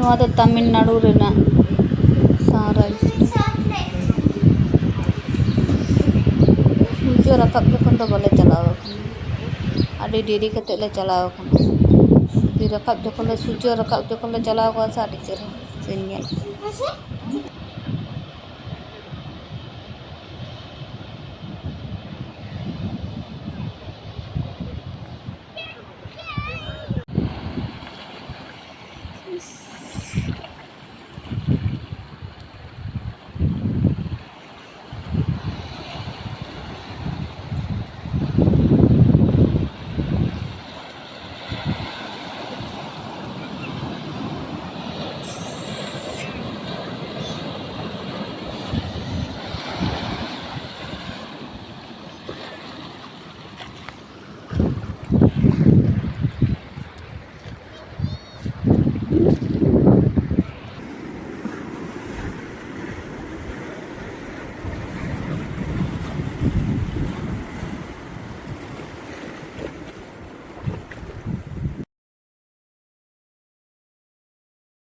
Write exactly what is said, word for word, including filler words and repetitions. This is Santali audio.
ᱱᱚᱣᱟ ᱫᱚ ᱛᱟᱢᱤᱞᱱᱟᱲᱩ ᱨᱮᱱᱟᱜ ᱥᱟᱶᱨᱟ ᱥᱩᱨᱡᱚ ᱨᱟᱠᱟᱵ ᱡᱚᱠᱷᱚᱱ ᱫᱚ ᱵᱟᱞᱮ ᱪᱟᱞᱟᱣ ᱟᱠᱟᱱᱟ᱾ ᱟᱹᱰᱤ ᱰᱮᱨᱤ ᱠᱟᱛᱮ ᱞᱮ ᱪᱟᱞᱟᱣ ᱟᱠᱟᱱᱟ᱾ ᱡᱩᱫᱤ ᱨᱟᱠᱟᱵ ᱡᱚᱠᱷᱚᱱ ᱞᱮ, ᱥᱩᱨᱡᱚ ᱨᱟᱠᱟᱵ ᱡᱚᱠᱷᱚᱱ ᱞᱮ ᱪᱟᱞᱟᱣ ᱠᱚᱜᱼᱟ ᱥᱮ, ᱟᱹᱰᱤ ᱪᱮᱦᱨᱟ ᱥᱤᱱ ᱧᱮᱞ ᱠᱚᱜᱼᱟ᱾